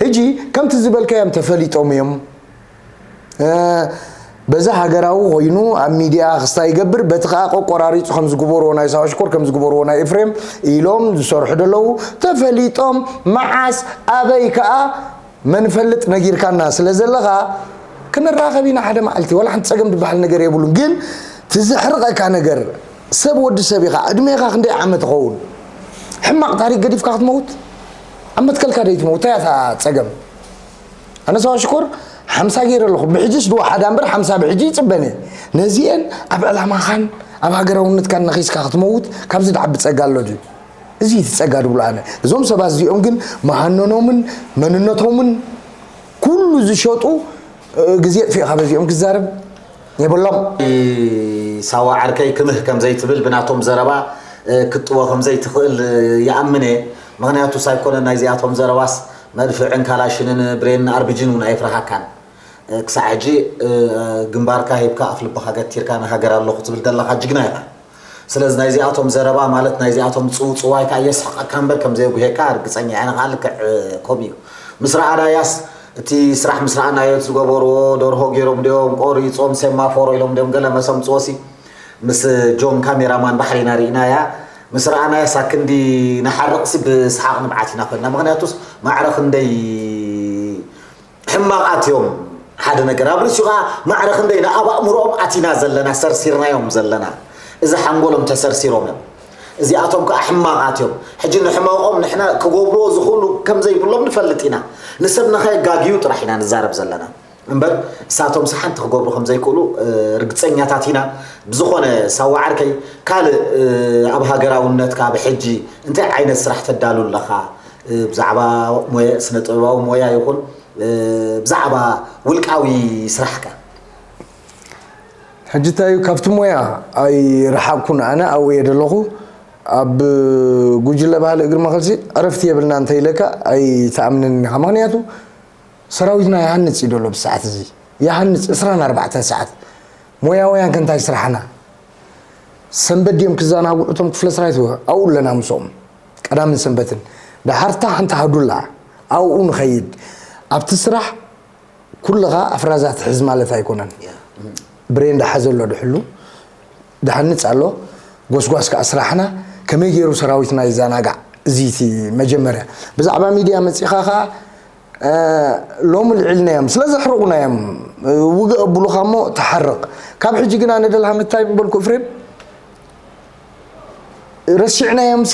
ሕጂ ከምቲ ዝበልካዮም ተፈሊጦም እዮም። በዛ ሃገራዊ ኮይኑ ኣብ ሚድያ ክስታ ይገብር በቲ ከዓ ቆቆራሪፁ ከም ዝግበርዎ ናይ ሳዋ ሽኮር ከም ዝግበርዎ ናይ ኤፍሬም ኢሎም ዝሰርሑ ደለዉ ተፈሊጦም መዓስ ኣበይ ከዓ መንፈልጥ ነጊርካና ስለ ዘለኻ ክንራኸብ ኢና ሓደ መዓልቲ ዋላ ሓንቲ ፀገም ዝበሃል ነገር የብሉን ግን ትዘሕርቐካ ነገር ሰብ ወዲ ሰብ ኢኻ ዕድሜኻ ክንደይ ዓመት ይኸውን ሕማቕ ታሪክ ገዲፍካ ክትመውት ኣብ መትከልካ ደይትመውት እንታይ እያ እታ ፀገም ኣነ ሰባ ሽኮር ሓምሳ ገይረ ኣለኹ ብሕጅስ ድዋ ሓዳ እምበር ሓምሳ ብሕጂ ይፅበን እየ ነዚአን ኣብ ዕላማኻን ኣብ ሃገራውነትካን ነኺስካ ክትመውት ካብዚ ድዓቢ ፀጋ ኣሎ ድዩ እዚ እቲ ፀጋ ድብሎ ኣነ እዞም ሰባት እዚኦም ግን መሃነኖምን መንነቶምን ኩሉ ዝሸጡ ግዜ ጥፊእካ በዚኦም ክዛረብ የብሎም። ሳዋ ዓርከይ ክምህ ከምዘይትብል ብናቶም ዘረባ ክትጥዎ ከምዘይትኽእል ይኣምን እየ። ምኽንያቱ ሳይኮነ ናይዚኣቶም ዘረባስ መድፍዕን ካላሽንን ብሬንን ኣርቢጂን እውን ኣይፍርሃካን። ክሳዕ ሕጂ ግንባርካ ሂብካ ኣፍ ልብኻ ገቲርካ ንሃገር ኣለኹ ትብል ዘለኻ ጅግና ኢኻ። ስለዚ ናይዚኣቶም ዘረባ ማለት ናይዚኣቶም ጽውጽዋይ ከኣ የስሕቐካ እምበር ከም ዘየጉሄካ ርግጸኛ እየ። ኣነ ከኣ ልክዕ ከምኡ እዩ። ምስ ረኣናያስ እቲ ስራሕ ምስ ረኣናዮ እቲ ዝገበርዎ ደርሆ ገይሮም ድዮም ቆሪጾም ሴማፎሮ ኢሎም ድዮም ገለ መሰምጽኦሲ ምስ ጆን ካሜራማን ባሕሪና ርኢናያ። ምስ ረኣናያስ ኣክንዲ ንሓርቕሲ ብስሓቕ ንብዓት ኢና ኮይንና። ምኽንያቱስ ማዕረ ክንደይ ሕማቓት እዮም ሓደ ነገር ኣብ ርእሲኡ ከዓ ማዕረ ክንደይ ንኣብ ኣእምሮኦም ኣቲና ዘለና ሰርሲርናዮም ዘለና እዚ ሓንጎሎም ተሰርሲሮም እዮም እዚኣቶም ከዓ ሕማቓት እዮም ሕጂ ንሕመቖም ንሕና ክገብርዎ ዝኽእሉ ከም ዘይብሎም ንፈልጥ ኢና ንሰብ ንኸየጋግዩ ጥራሕ ኢና ንዛረብ ዘለና እምበር እሳቶም ሓንቲ ክገብሩ ከም ዘይክእሉ ርግፀኛታት ኢና ብዝኾነ ሳዋ ዓርከይ ካልእ ኣብ ሃገራውነትካ ብሕጂ እንታይ ዓይነት ስራሕ ተዳሉ ኣለኻ ብዛዕባ ስነ ጥበባዊ ሞያ ይኹን ብዛዕባ ውልቃዊ ስራሕካ ሕጂ እንታይ እዩ ካብቲ ሞያ ኣይረሓቅኩን ኣነ ኣብኡ እየ ዘለኹ ኣብ ጉጅለ ባህሊ እግሪ መኸልሲ ዕረፍቲ የብልና እንተ ኢለካ ኣይትኣምንን ኢኻ ምክንያቱ ሰራዊትና ይሃንፅ እዩ ዘሎ ብሰዓት እዚ ይሃንፅ ዕስራን ኣርባዕተን ሰዓት ሞያውያን ከ እንታይ ስራሕና ሰንበት ድዮም ክዘናግዑ እቶም ክፍለ ሰራዊት ኣብኡ ኣለና ምስኦም ቀዳምን ሰንበትን ደሓርታ ሓንቲ ሃዱላ ኣብኡ ንኸይድ ኣብቲ ስራሕ ኩልኻ ኣፍራዛ ትሕዝ ማለት ኣይኮነን ብሬን ዳሓዘ ኣሎ ድሕሉ ድሃንፅ ኣሎ ጎስጓስ ከዓ ስራሕና ከመይ ገይሩ ሰራዊትና ይዘናጋዕ እዚ እቲ መጀመርያ ብዛዕባ ሚድያ መፂኻ ከዓ ሎሚ ልዕልናዮም ስለ ዘሕርቑናዮም ውግእ ኣብሉኻ እሞ ተሓርቕ ካብ ሕጂ ግን ኣነ ደልሃ ምታይ በልኩ እፍሬም ረሲዕናዮምሲ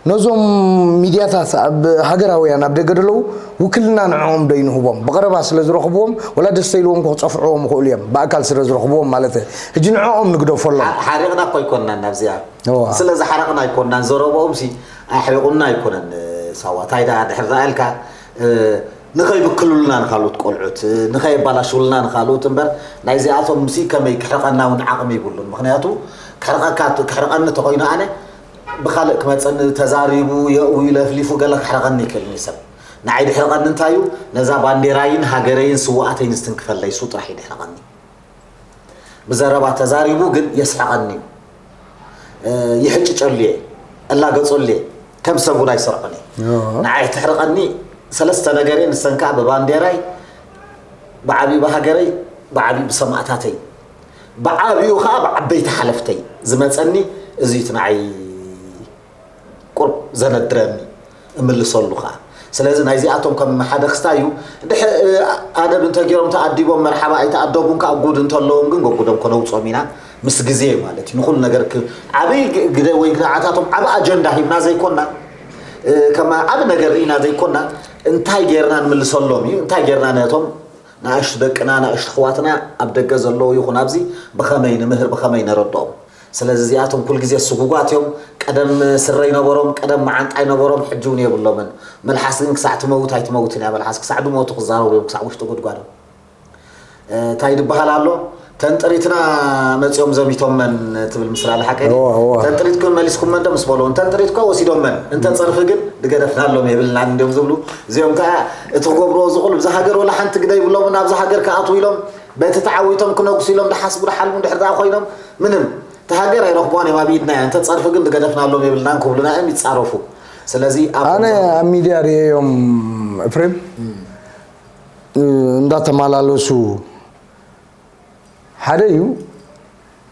ነዞም ሚድያታት ኣብ ሃገራውያን ኣብ ደገ ደለዉ ውክልና ንዕኦም ዶ ይንህቦም ብቐረባ ስለ ዝረኽብዎም ወላ ደስተ ኢልዎም ክፀፍዕዎም ይኽእሉ እዮም ብኣካል ስለ ዝረኽብዎም ማለት ሕጂ ንዕኦም ንግደፈሎም ሓሪቕና እኮ ኣይኮንናን ናብዚኣ ስለ ዝሓረቕና ኣይኮንናን ዘረብኦም ሲ ኣሕሪቑና ኣይኮነን ሳዋ ታይ ደኣ ድሕር ደኣ ኢልካ ንኸይብክሉልና ንኻልኦት ቆልዑት ንኸየባላሽውልና ንኻልኦት እምበር ናይዚኣቶም ሲ ከመይ ክሕርቐና እውን ዓቕሚ ይብሉን ምኽንያቱ ክሕርቐካ ክሕርቐኒ ተኾይኑ ኣነ ብኻልእ ክመፀኒ ተዛሪቡ የእዊ ለፍሊፉ ገለ ክሕርቐኒ ይክእልኒ ሰብ ንዓይ ድሕርቐኒ እንታይ እዩ ነዛ ባንዴራይን ሃገረይን ስዋኣተይን ዝትንክፈለይ ሱ ጥራሕ እዩ ድሕርቐኒ ብዘረባ ተዛሪቡ ግን የስሕቐኒ እዩ ይሕጭጨሉ እየ እላገፀሉ እየ ከም ሰብ እውን ኣይሰርዖን እየ ንዓይ ተሕርቐኒ ሰለስተ ነገር እየ ንሰን ከዓ ብባንዴራይ ብዓብዪ ብሃገረይ ብዓብዩ ብሰማእታተይ፣ ብዓብዩ ከዓ ብዓበይቲ ሓለፍተይ ዝመፀኒ እዚ እዩ እቲ ንዓይ ቁርብ ዘነድረኒ፣ እምልሰሉ ከዓ። ስለዚ ናይዚኣቶም ከም ሓደ ክስታይ እዩ። ድሕ ኣደብ እንተገይሮም ተኣዲቦም መርሓባ ኣይተኣደቡን ከዓ ጉድ እንተለዎም ግን ገጉዶም ከነውፅኦም ኢና። ምስ ግዜ ማለት እዩ ንኩሉ ነገር ክ- ዓብይ ግ- ግደ ወይ ንዓታቶም ዓብ ኣጀንዳ ሂብና ዘይኮና፣ እ፣ ከም ዓብ ነገር ርኢና ዘይኮና፣ እንታይ ገይርና ንምልሰሎም እዩ እንታይ ገይርና ነቶም ንኣሽቱ ደቅና ንኣሽቱ ኣሕዋትና ኣብ ደገ ዘለዉ ይኹን ኣብዚ ብኸመይ ንምህር ብኸመይ ነረድኦም። ስለዚ እዚኣቶም ኩል ግዜ ስጉጓት እዮም። ቀደም ስረ ይነበሮም፣ ቀደም መዓንጣ ይነበሮም፣ ሕጂ እውን የብሎምን። መልሓስ ግን ክሳዕ ትመውት ኣይትመውትን እያ። መልሓስ ክሳዕ ድሞቱ ክዛረቡ እዮም ክሳዕ ውሽጢ ጉድጓዶም። እንታይ ይድበሃል ኣሎ? ተንጥሪትና መፂኦም ዘሚቶም መን ትብል ምስላ ዝሓቀ ተንጥሪትኩም መሊስኩም መን ዶ ምስ በሎ እንተንጥሪትኳ ወሲዶም መን እንተ ፀርፊ ግን ድገደፍናሎም የብልናን እንዲም ዝብሉ። እዚኦም ከዓ እቲ ክገብርዎ ዝኽእሉ ብዛ ሃገር ወላ ሓንቲ ግደ ይብሎምን ኣብዚ ሃገር ክኣትዉ ኢሎም በቲ ተዓዊቶም ክነግሱ ኢሎም ድሓስቡ ድሓልሙ ድሕር ደኣ ኮይኖም ምንም እቲ ሃገር ኣይረኽብዋን እዮም ኣብ ኢድና እያ እንተ ፀርፊ ግን ድገደፍናሎም የብልናን ክብሉና እዮም ይፃረፉ። ስለዚ ኣብ ኣነ ኣብ ሚድያ ርእየዮም፣ ኤፍሬም፣ እንዳተመላለሱ ሓደ እዩ።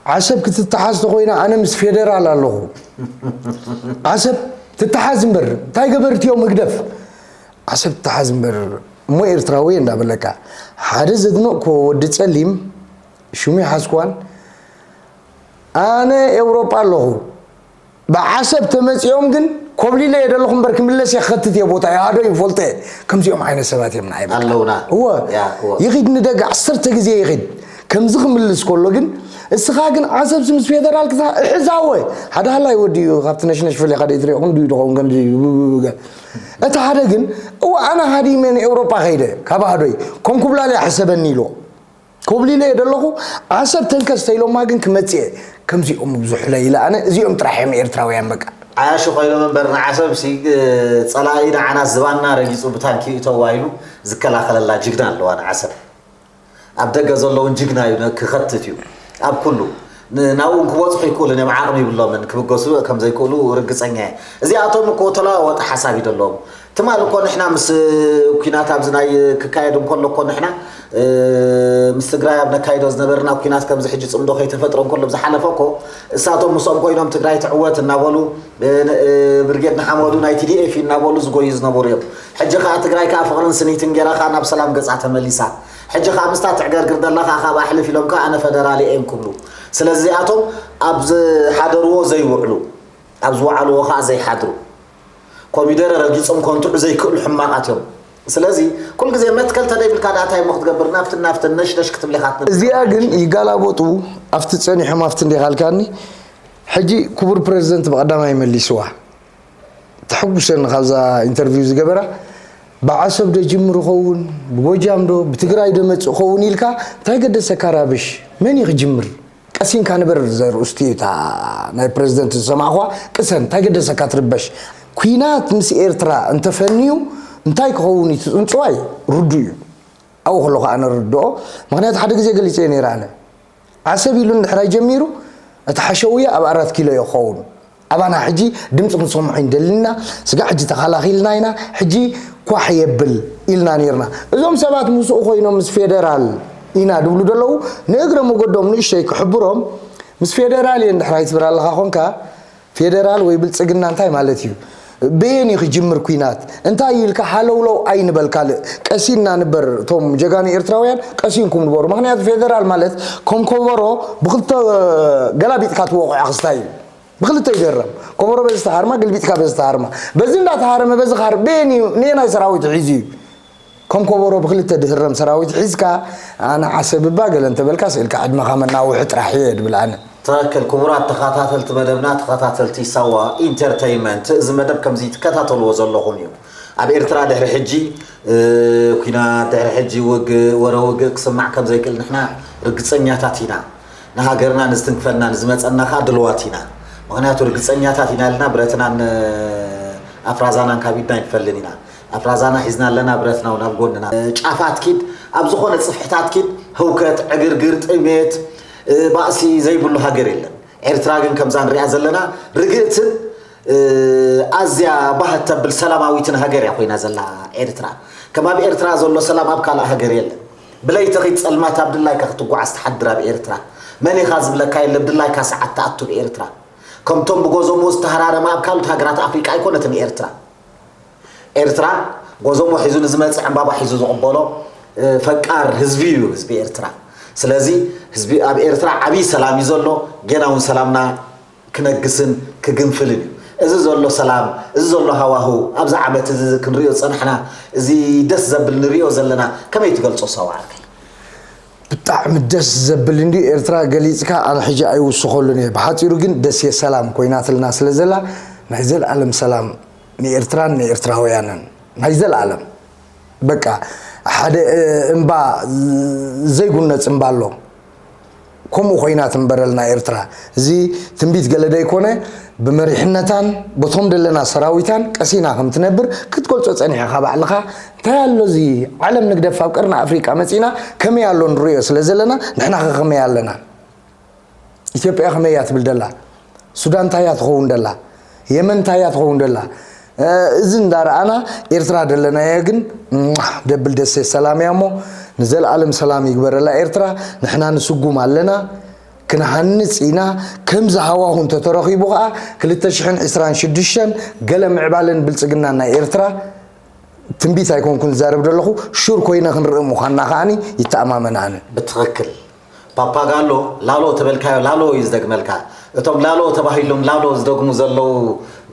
ዓሰብ ክትተሓዝ ተኮይና ኣነ ምስ ፌደራል ኣለኹ። ዓሰብ ትተሓዝ እምበር እንታይ ገበርቲ እዮም ህግደፍ? ዓሰብ ትተሓዝ እምበር እሞ ኤርትራዊ እንዳበለካ ሓደ ዘድነቅኩዎ ወዲ ጸሊም ሽሙ ይሓዝኩዋን ኣነ ኤውሮጳ ኣለኹ ብዓሰብ ተመጺኦም ግን ኮብሊለ እየ ደለኹ እምበር ክምለስ እየ ክኸትት እየ ቦታ እየ ሃዶ ይፈልጦ እየ ከምዚኦም ዓይነት ሰባት እዮም ንዓይ በቃ ኣለውና እወ ያ እወ ይኺድ ንደገ ዓሰርተ ግዜ ይኺድ ከምዚ ክምልስ ከሎ ግን እስኻ ግን ዓሰብ ምስ ፌደራል ክታ እሕዛወ ሓደ ሃላይ ወዲ እዩ ካብቲ ነሽነሽ ፈሊኻ ደይ ትሪኦ ክንዱ ይድኸውን ከምዚ እታ ሓደ ግን እወ ኣነ ሃዲመ ንኤውሮጳ ኸይደ ካብ ሃዶይ ከም ኩብላል እያ ሕሰበኒ ኢልዎ ኮብሊለ እየ ደለኹ ዓሰብ ተንከስ ተይሎማ ግን ክመፅእ እየ ከምዚኦም ብዙሕለ ኢለ ኣነ እዚኦም ጥራሕ እዮም ኤርትራውያን በቃ ዓያሹ ኮይኖም እምበር ንዓሰብ ሲ ፀላኢ ንዓና ዝባና ረጊፁ ብታንኪ ይእተዋ ኢሉ ዝከላኸለላ ጅግና ኣለዋ ንዓሰብ ኣብ ደገ ዘለውን ጅግና እዩ ክኸትት እዩ ኣብ ኩሉ ናብኡ ክበፅሑ ይክእሉን እዮም ዓቕሚ ይብሎምን ክብገሱ ከም ዘይክእሉ ርግፀኛ እየ እዚኣቶም እኮ ተለዋወጠ ሓሳብ እዩ ዘለዎም ትማል እኮ ንሕና ምስ ኩናት ኣብዚ ናይ ክካየድ እንከሎ እኮ ንሕና ምስ ትግራይ ኣብ ነካይዶ ዝነበርና ኩናት ከምዚ ሕጂ ፅምዶ ከይተፈጥረ እንከሎ ዝሓለፈ እኮ እሳቶም ምስኦም ኮይኖም ትግራይ ትዕወት እናበሉ ብርጌድ ንሓመዱ ናይ ቲዲኤፍ እናበሉ ዝጎዩ ዝነበሩ እዮም ሕጂ ከዓ ትግራይ ከዓ ፍቅርን ስኒትን ገይራ ከዓ ናብ ሰላም ገፃ ተመሊሳ ሕጂ ከዓ ምስታ ትዕገርግር ደላ ከዓ ካብ ኣሕልፍ ኢሎም ከዓ ኣነ ፈደራል እየ ክብሉ ስለዚ እዚኣቶም ኣብ ዝሓደርዎ ዘይውዕሉ ኣብ ዝወዓልዎ ከዓ ዘይሓድሩ ኮሚደረ ረጊፆም ከንትዑ ዘይክእሉ ሕማቃት እዮም ስለዚ ኩል ግዜ መትከል ተደይብልካ ደኣ እንታይ እሞ ክትገብር ናፍትን ናፍትን ነሽነሽ ክትብል ኢኻ ክትነብር እዚኣ ግን ይጋላበጡ ኣብቲ ፀኒሖም ኣብቲ እንዲኻልካኒ ሕጂ ክቡር ፕሬዚደንት ብቐዳማይ መሊስዋ ተሐጉሰኒ ካብዛ ኢንተርቪው ዝገበራ ብዓሰብ ዶ ጅምር ኸውን ብጎጃም ዶ ብትግራይ ዶ መፅእ ኸውን ኢልካ እንታይ ገደሰካ ራብሽ መን እዩ ክጅምር ቀሲንካ ንበር ዘርእስቲ እታ ናይ ፕሬዚደንት ዝሰማዕኳ ቅሰን እንታይ ገደሰካ ትርበሽ ኩናት ምስ ኤርትራ እንተፈንዩ እንታይ ክኸውን እዩ ትፅንፅዋይ ርዱ እዩ ኣብኡ ከለኹ ኣነ ርድኦ ምክንያቱ ሓደ ግዜ ገሊፀ ነይረ ኣነ ዓሰብ ኢሉ እንድሕራይ ጀሚሩ እቲ ሓሸውየ ኣብ ኣራት ኪሎ እዩ ክኸውን ኣባና ሕጂ ድምፂ ክንሰምዖ ይንደልና ስጋ ሕጂ ተኻላኺልና ኢና ሕጂ ኳሕ የብል ኢልና ነርና እዞም ሰባት ምስኡ ኮይኖም ምስ ፌደራል ኢና ድብሉ ደለዉ ንእግረ መገዶም ንእሽተይ ክሕብሮም ምስ ፌደራል እየ እንድሕራይ ትብል ኣለኻ ኮንካ ፌደራል ወይ ብልፅግና እንታይ ማለት እዩ በየን እዩ ክጅምር ኩናት እንታይ ኢልካ ሃለውለው ኣይንበል ካልእ ቀሲንና ንበር እቶም ጀጋኑ ኤርትራውያን ቀሲንኩም ንበሩ ምክንያቱ ፌደራል ማለት ከም ኮበሮ ብክልተ ገላቢጥካ ትወቕዖ ክስታይ እዩ ብክልተ ይደረም ኮበሮ በዚ ተሃርማ ግልቢጥካ በዚ ተሃርማ በዚ እንዳተሃረመ በዚ ካር በየን እዩ ነየናይ ሰራዊት ሒዙ እዩ ከም ኮበሮ ብክልተ ድህረም ሰራዊት ሒዝካ ኣነ ዓሰብ እባ ገለ እንተበልካ ስእልካ ዕድመኻ መናውሒ ጥራሕ እየ ድብል ኣነ። ትኽክል ክቡራት ተኸታተልቲ መደብና ተኸታተልቲ ሳዋ ኢንተርተይመንት እዚ መደብ ከምዚ ትከታተልዎ ዘለኹም እዩ ኣብ ኤርትራ ድሕሪ ሕጂ ኩናት ድሕሪ ሕጂ ውግእ ወረ ውግእ ክስማዕ ከምዘይክእል ንሕና ርግፀኛታት ኢና ንሃገርና ንዝትንክፈልና ንዝመፀና ከዓ ድልዋት ኢና ምክንያቱ ርግፀኛታት ኢና ኢልና ብረትናን ኣፍራዛናን ካብ ኢድና ኣይንፈልን ኢና ኣፍራዛና ሒዝና ኣለና ብረትና እውን ኣብ ጎንና ጫፋት ኪድ ኣብ ዝኾነ ፅፍሕታት ኪድ ህውከት ዕግርግር ጥሜት ባእሲ ዘይብሉ ሃገር የለን ኤርትራ ግን ከምዛ ንሪኣ ዘለና ርግእትን ኣዝያ ባህት ተብል ሰላማዊትን ሃገር እያ ኮይና ዘላ ኤርትራ ከም ኣብ ኤርትራ ዘሎ ሰላም ኣብ ካልእ ሃገር የለን ብለይቲ ኺድ ጸልማት ኣብ ድላይካ ክትጓዓዝ ትሓድር ኣብ ኤርትራ። መን ኢኻ ዝብለካ የለ፣ ብድላይካ ሰዓት ትኣቱ ኣብ ኤርትራ። ከምቶም ብጎዞሞ ዝተሃራረመ ኣብ ካልኦት ሃገራት ኣፍሪቃ ኣይኮነትን ኤርትራ። ኤርትራ ጎዞሞ ሒዙ ንዝመጽእ ዕምባባ ሒዙ ዝቕበሎ፣ እ፣ ፈቃር ህዝቢ እዩ ህዝቢ ኤርትራ። ስለዚ ህዝቢ ኣብ ኤርትራ ዓብዪ ሰላም እዩ ዘሎ፣ ጌና እውን ሰላምና ክነግስን ክግንፍልን እዩ። እዚ ዘሎ ሰላም፣ እዚ ዘሎ ሃዋህው፣ ኣብዚ ዓመት እዚ ክንሪኦ ዝጸናሕና፣ እዚ ደስ ዘብል ንሪኦ ዘለና፣ ከመይ ትገልጾ ሳዋ ዓርከይ? ብጣዕሚ ደስ ዘብል እንድዩ። ኤርትራ ገሊጽካ ኣነ ሕጂ ኣይውስኸሉን እየ። ብሓጺሩ ግን ደሴ ሰላም ኮይናትልና ስለ ዘላ፣ ናይ ዘልኣለም ሰላም ንኤርትራን ንኤርትራውያንን። ናይ ዘልኣለም። በቃ፣ ሓደ፣ እ፣ እምባ፣ ዘይጉነጽ እምባ ኣሎ። ከምኡ ኮይና ትንበረልና ኤርትራ። እዚ ትንቢት ገለ ደይኮነ፣ ብመሪሕነታን በቶም ደለና ሰራዊታን ቀሲና ከም ትነብር ክትገልጾ ጸኒሕኻ ባዕልኻ። እንታይ ኣሎ እዚ ዓለም ንግደፍ ኣብ ቀርኒ ኣፍሪቃ መጺና ከመይ ኣሎ ንርእዮ ስለ ዘለና፣ ንሕና ከ ከመይ ኣለና? ኢትዮጵያ ከመይ እያ ትብል ደላ? ሱዳን እንታይ እያ ትኸውን ደላ? የመን እንታይ እያ ትኸውን ደላ? እ፣ እዚ እንዳረኣና ኤርትራ ደለናዮ ግን፣ ሟሕ፣ ደብል ደሴት ሰላም እያ እሞ ንዘለኣለም ሰላም ይግበረላ ኤርትራ። ንሕና ንስጉም ኣለና፣ ክንሃንጽ ኢና። ከምዚ ሃዋሁ እንተተረኺቡ ኸኣ ክልተ ሽሕን ዕስራን ሽዱሽተን ገለ ምዕባለን ብልጽግናን ናይ ኤርትራ ትንቢት ኣይኮንኩን ዝዛረብ ዘለኹ፣ ሹር ኮይነ ክንርኢ ምዃንና ከኣኒ ይተኣማመን ኣነ። ብትኽክል። ፓፓጋሎ፣ ላሎ ተበልካዮ፣ ላሎ እዩ ዝደግመልካ። እቶም ላሎ ተባሂሎም ላሎ ዝደግሙ ዘለዉ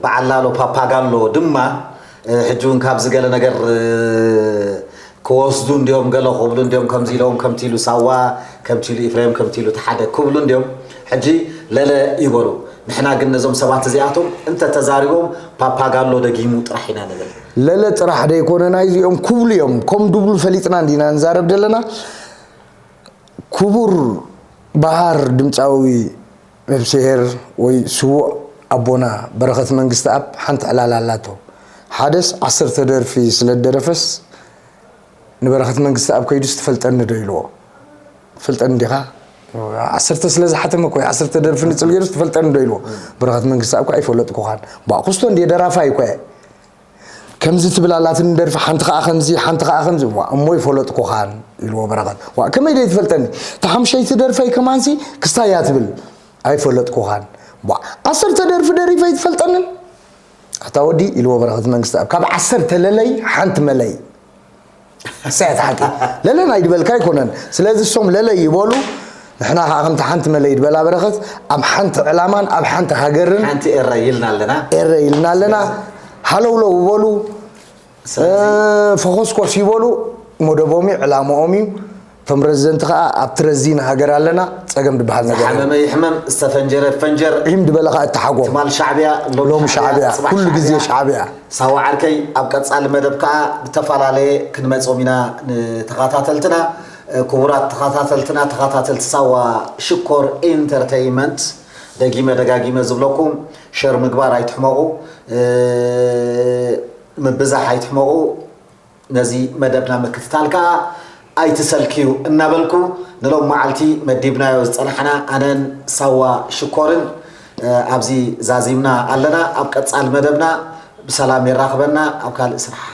በዓል ላሎ ፓፓጋሎ ድማ፣ እ፣ ሕጂ እውን ካብዚ ገለ ነገር፣ እ፣ ክወስዱ እንዲዮም፣ ገለ ክብሉ እንዲዮም፣ ከምዚ ኢሎም፣ ከምቲ ኢሉ ሳዋ፣ ከምቲ ኢሉ ኢፍሬም፣ ከምቲ ኢሉ ተሓደ ክብሉ እንዲዮም። ሕጂ ለለ ይበሉ። ንሕና ግን ነዞም ሰባት እዚኣቶም እንተተዛሪቦም ፓፓጋሎ ደጊሙ ጥራሕ ኢና ንብል። ለለ ጥራሕ ደይኮነ ናይዚኦም ክብሉ እዮም። ከም ድብሉ ፈሊጥና እንዲና ንዛረብ ዘለና። ክቡር በሃር ድምፃዊ ነብስሄር ወይ ስዉእ ኣቦና በረኸት መንግስተኣብ ሓንቲ ዕላል ኣላቶ። ሓደስ ዓሰርተ ደርፊ ስለ ደረፈስ ንበረኸት መንግስተኣብ ከይዱስ ትፈልጠኒ ዶ ኢልዎ። ትፈልጠኒ ዲኻ? ዓሰርተ ስለ ዝሓተመ እኮ እዩ። ዓሰርተ ደርፊ ንጽል ገይሩስ ትፈልጠኒ ዶ ኢልዎ። በረኸት መንግስተኣብ እኮ ኣይፈለጥኩኻን። ቧ፣ ክስቶ እንድየ ደራፋይ እኮ እየ። ከምዚ ትብል ኣላትኒ ደርፊ፣ ሓንቲ ኸኣ ከምዚ፣ ሓንቲ ኸኣ ከምዚ። ዋ፣ እሞ ይፈለጥኩኻን ኢልዎ በረኸት። ዋ፣ ከመይ ደይ ትፈልጠኒ? እታ ሓምሸይቲ ደርፈይ ከማንሲ ክስታይ እያ ትብል። ኣይፈለጥኩኻን። ቧ፣ ዓሰርተ ደርፊ ደሪፈ ኣይትፈልጠንን? ኣታ ወዲ ኢልዎ በረኸት መንግስተኣብ። ካብ ዓሰርተ ለለይ ሓንቲ መለይ። እሳያት ሓቂ። ለለ ናይ ድበልካ ኣይኮነን። ስለዚ እሶም ለለ ይበሉ፣ ንሕና ኸዓ ከምቲ ሓንቲ መለይ ድበላ በረኸት፣ ኣብ ሓንቲ ዕላማን ኣብ ሓንቲ ሃገርን ሓንቲ ኤረ ኢልና ኣለና። ኤረ ኢልና ኣለና። ሃለውለው ይበሉ፣ ስለዚ እ፣ ፈኾስኮስ ይበሉ፣ መደቦም እዩ፣ ዕላምኦም እዩ። እቶም ረዘንቲ ኸዓ ኣብቲ ረዚን ሃገር ኣለና፣ ጸገም ድበሃል ነገር የለን። ዝሓመመ ይሕመም፣ ዝተፈንጀረ ይፈንጀር። ዒም ድበለ ኸዓ እተሓጎም። ትማል ሻዕብያ፣ ሎም ሎም ሻዕብያ፣ ሻዕብያ፣ ጽባሕ ኩሉ ግዜ ሻዕብያ። ሻዕብያ። ሳዋ ዓርከይ፣ ኣብ ቀጻሊ መደብ ከኣ ብተፈላለየ ክንመጾም ኢና ንተኸታተልትና። ክቡራት ተኸታተልትና፣ ተኸታተልቲ ሳዋ ሽኮር ኢንተርተይመንት፣ ደጊመ ደጋጊመ ዝብለኩም፣ ሸር ምግባር ኣይትሕመቑ፣ ምብዛሕ ኣይትሕመቑ። ነዚ መደብና ምክትታል ከኣ ኣይትሰልክዩ እናበልኩ፣ ንሎም መዓልቲ መዲብናዮ ዝጸናሕና ኣነን ሳዋ ሽኮርን፣ እ፣ ኣብዚ ዛዚምና ኣለና። ኣብ ቀጻሊ መደብና ብሰላም የራኽበና። ኣብ ካልእ ስራሕ።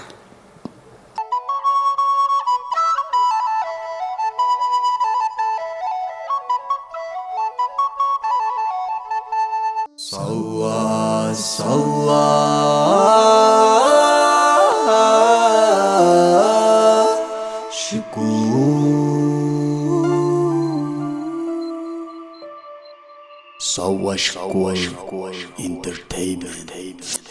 ሳዋ፣ ሳዋ፣ ሽኮር። ሳዋ ሽኮር ኢንተርተይንመንት።